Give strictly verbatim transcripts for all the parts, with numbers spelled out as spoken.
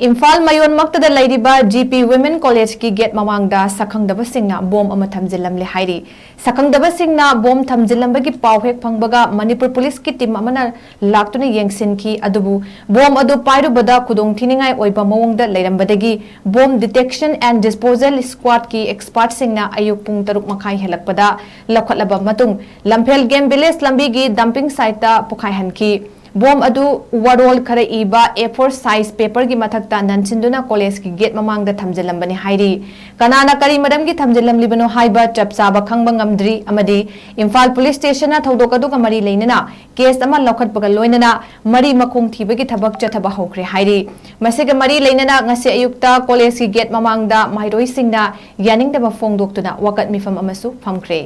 ꯏꯝꯐꯥꯜ ꯃꯌꯣꯟꯃꯛꯇꯗ ꯂꯩꯔꯤꯕ G P women ꯀꯣꯂꯦꯖꯀꯤ get ꯃꯃꯥꯡꯗ ꯁꯛꯈꯪꯗꯕꯁꯤꯡꯅ ꯕꯣꯝ ꯑꯃ ꯊꯝꯖꯤꯜꯂꯝꯂꯦ ꯍꯥꯏꯔꯤ꯫ ꯁꯛꯈꯪꯗꯕꯁꯤꯡꯅ ꯕꯣꯝ ꯊꯝꯖꯤꯜꯂꯝꯕꯒꯤ ꯄꯥꯎ ꯍꯦꯛ ꯐꯪꯕꯒ ꯃꯅꯤꯄꯨꯔ ꯄꯨꯂꯤꯁꯀꯤ ꯇꯤꯝ ꯑꯃꯅ ꯂꯥꯛꯇꯨꯅ ꯌꯦꯡꯁꯤꯟꯈꯤ꯫ ꯑꯗꯨꯕꯨ ꯕꯣꯝ ꯑꯗꯨ ꯄꯥꯏꯔꯨꯕꯗ ꯈꯨꯗꯣꯡꯊꯤꯅꯤꯡꯉꯥꯏ ꯑꯣꯏꯕ ꯃꯑꯣꯡꯗ ꯂꯩꯔꯝꯕꯗꯒꯤ ꯕꯣꯝ ꯗꯤꯇꯦꯛꯁꯟ ꯑꯦꯟ ꯗꯤꯁꯄꯣꯖꯦꯜ ꯁ꯭ꯀ꯭ꯋꯥꯗꯀꯤ ꯑꯦꯛꯁꯄꯥꯔꯠꯁꯤꯡꯅ ꯑꯌꯨꯛ ꯄꯨꯡ ꯇꯔꯨꯛ ꯃꯈꯥꯏ ꯍꯦꯜꯂꯛꯄꯗ ꯂꯧꯈꯠꯂꯕ ꯃꯇꯨꯡ ꯂꯝꯐꯦꯜ ꯒꯦꯝ ꯚꯤꯂꯦꯖ ꯂꯝꯕꯤꯒꯤ ꯗꯝꯄꯤꯡ ꯁꯥꯏꯠꯇ ꯄꯣꯈꯥꯏꯍꯟꯈꯤ꯫ ꯕꯣꯝ ꯑꯗꯨ ꯋꯥꯔꯣꯜ ꯈꯔ ꯏꯕ ꯑꯦ ꯐꯣꯔ ꯁꯥꯏꯖ ꯄꯦꯄꯔꯒꯤ ꯃꯊꯛꯇ ꯅꯟꯁꯤꯟꯗꯨꯅ ꯀꯣꯂꯦꯖꯀꯤ ꯒꯦꯠ ꯃꯃꯥꯡꯗ ꯊꯝꯖꯤꯜꯂꯝꯕꯅꯤ ꯍꯥꯏꯔꯤ꯫ ꯀꯅꯥꯅ ꯀꯔꯤ ꯃꯔꯝꯒꯤ ꯊꯝꯖꯤꯜꯂꯝꯂꯤꯕꯅꯣ ꯍꯥꯏꯕ ꯆꯞ ꯆꯥꯕ ꯈꯪꯕ ꯉꯝꯗ꯭ꯔꯤ ꯑꯃꯗꯤ ꯏꯝꯐꯥꯜ ꯄꯨꯂꯤꯁ ꯁ꯭ꯇꯦꯁꯟꯅ ꯊꯧꯗꯣꯛ ꯑꯗꯨꯒ ꯃꯔꯤ ꯂꯩꯅꯅ ꯀꯦꯁ ꯑꯃ ꯂꯧꯈꯠꯄꯒ ꯂꯣꯏꯅꯅ ꯃꯔꯤ ꯃꯈꯣꯡ ꯊꯤꯕꯒꯤ ꯊꯕꯛ ꯆꯠꯊꯕ ꯍꯧꯈ꯭ꯔꯦ ꯍꯥꯏꯔꯤ꯫ ꯃꯁꯤꯒ ꯃꯔꯤ ꯂꯩꯅꯅ ꯉꯁꯤ ꯑꯌꯨꯛꯇ ꯀꯣꯂꯦꯖꯀꯤ ꯒꯦꯠ ꯃꯃꯥꯡꯗ ꯃꯍꯩꯔꯣꯏꯁꯤꯡꯅ ꯌꯥꯅꯤꯡꯗꯕ ꯐꯣꯡꯗꯣꯛꯇꯨꯅ ꯋꯥꯀꯠ ꯃꯤꯐꯝ ꯑꯃꯁꯨ ꯐꯝꯈ꯭ꯔꯦ꯫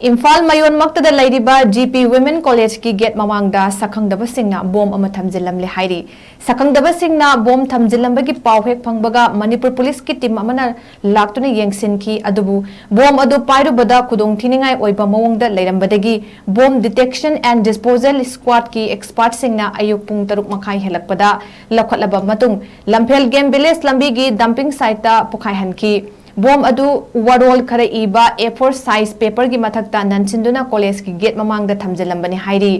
ꯏꯝꯐꯥꯜ ꯃꯌꯣꯟꯃꯛꯇꯗ ꯂꯩꯔꯤꯕ ꯖꯤ ꯄꯤ ꯋꯤꯃꯦꯟ ꯀꯣꯂꯦꯖꯀꯤ ꯒꯦꯠ ꯃꯃꯥꯡꯗ ꯁꯛꯈꯪꯗꯕꯁꯤꯡꯅ ꯕꯣꯝ ꯑꯃ ꯊꯝꯖꯤꯜꯂꯝꯂꯦ ꯍꯥꯏꯔꯤ꯫ ꯁꯛꯈꯪꯗꯕꯁꯤꯡꯅ ꯕꯣꯝ ꯊꯝꯖꯤꯜꯂꯝꯕꯒꯤ ꯄꯥꯎ ꯍꯦꯛ ꯐꯪꯕꯒ ꯃꯅꯤꯄꯨꯔ ꯄꯨꯂꯤꯁꯀꯤ ꯇꯤꯝ ꯑꯃꯅ ꯂꯥꯛꯇꯨꯅ ꯌꯦꯡꯁꯤꯟꯈꯤ꯫ ꯑꯗꯨꯕꯨ ꯕꯣꯝ ꯑꯗꯨ ꯄꯥꯏꯔꯨꯕꯗ ꯈꯨꯗꯣꯡꯊꯤꯅꯤꯡꯉꯥꯏ ꯑꯣꯏꯕ ꯃꯑꯣꯡꯗ ꯂꯩꯔꯝꯕꯗꯒꯤ ꯕꯣꯝ ꯗꯤꯇꯦꯛꯁꯟ ꯑꯦꯟ ꯗꯤꯁꯄꯣꯖꯦꯜ ꯁ꯭ꯀ꯭ꯋꯥꯗꯀꯤ ꯑꯦꯛꯁꯄꯥꯔꯠꯁꯤꯡꯅ ꯑꯌꯨꯛ ꯄꯨꯡ ꯇꯔꯨꯛ ꯃꯈꯥꯏ ꯍꯦꯜꯂꯛꯄꯗ ꯂꯧꯈꯠꯂꯕ ꯃꯇꯨꯡ ꯂꯝꯐꯦꯜ ꯒꯦꯝ ꯚꯤꯂꯦꯖ ꯂꯝꯕꯤꯒꯤ ꯗꯝꯄꯤꯡ ꯁꯥꯏꯠꯇ ꯄꯣꯈꯥꯏꯍꯟꯈꯤ꯫ ꯕꯣꯝ ꯑꯗꯨ ꯋꯥꯔꯣꯜ ꯈꯔ ꯏꯕ ꯑꯦ ꯐꯣꯔ ꯁꯥꯏꯖ ꯄꯦꯄꯔꯒꯤ ꯃꯊꯛꯇ ꯅꯟꯁꯤꯟꯗꯨꯅ ꯀꯣꯂꯦꯖꯀꯤ ꯒꯦꯠ ꯃꯃꯥꯡꯗ ꯊꯝꯖꯤꯜꯂꯝꯕꯅꯤ ꯍꯥꯏꯔꯤ꯫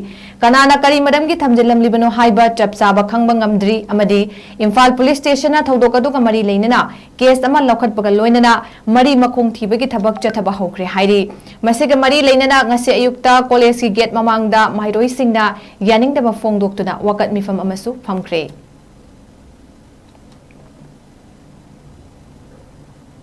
ꯀꯅꯥꯅ ꯀꯔꯤ ꯃꯔꯝꯒꯤ ꯊꯝꯖꯤꯜꯂꯝꯂꯤꯕꯅꯣ ꯍꯥꯏꯕ ꯆꯞ ꯆꯥꯕ ꯈꯪꯕ ꯉꯝꯗ꯭ꯔꯤ ꯑꯃꯗꯤ ꯏꯝꯐꯥꯜ ꯄꯨꯂꯤꯁ ꯁ꯭ꯇꯦꯁꯟꯅ ꯊꯧꯗꯣꯛ ꯑꯗꯨꯒ ꯃꯔꯤ ꯂꯩꯅꯅ ꯀꯦꯁ ꯑꯃ ꯂꯧꯈꯠꯄꯒ ꯂꯣꯏꯅꯅ ꯃꯔꯤ ꯃꯈꯣꯡ ꯊꯤꯕꯒꯤ ꯊꯕꯛ ꯆꯠꯊꯕ ꯍꯧꯈ꯭ꯔꯦ ꯍꯥꯏꯔꯤ꯫ ꯃꯁꯤꯒ ꯃꯔꯤ ꯂꯩꯅꯅ ꯉꯁꯤ ꯑꯌꯨꯛꯇ ꯀꯣꯂꯦꯖꯀꯤ ꯒꯦꯠ ꯃꯃꯥꯡꯗ ꯃꯍꯩꯔꯣꯏꯁꯤꯡꯅ ꯌꯥꯅꯤꯡꯗꯕ ꯐꯣꯡꯗꯣꯛꯇꯨꯅ ꯋꯥꯀꯠ ꯃꯤꯐꯝ ꯑꯃꯁꯨ ꯐꯝꯈ꯭ꯔꯦ꯫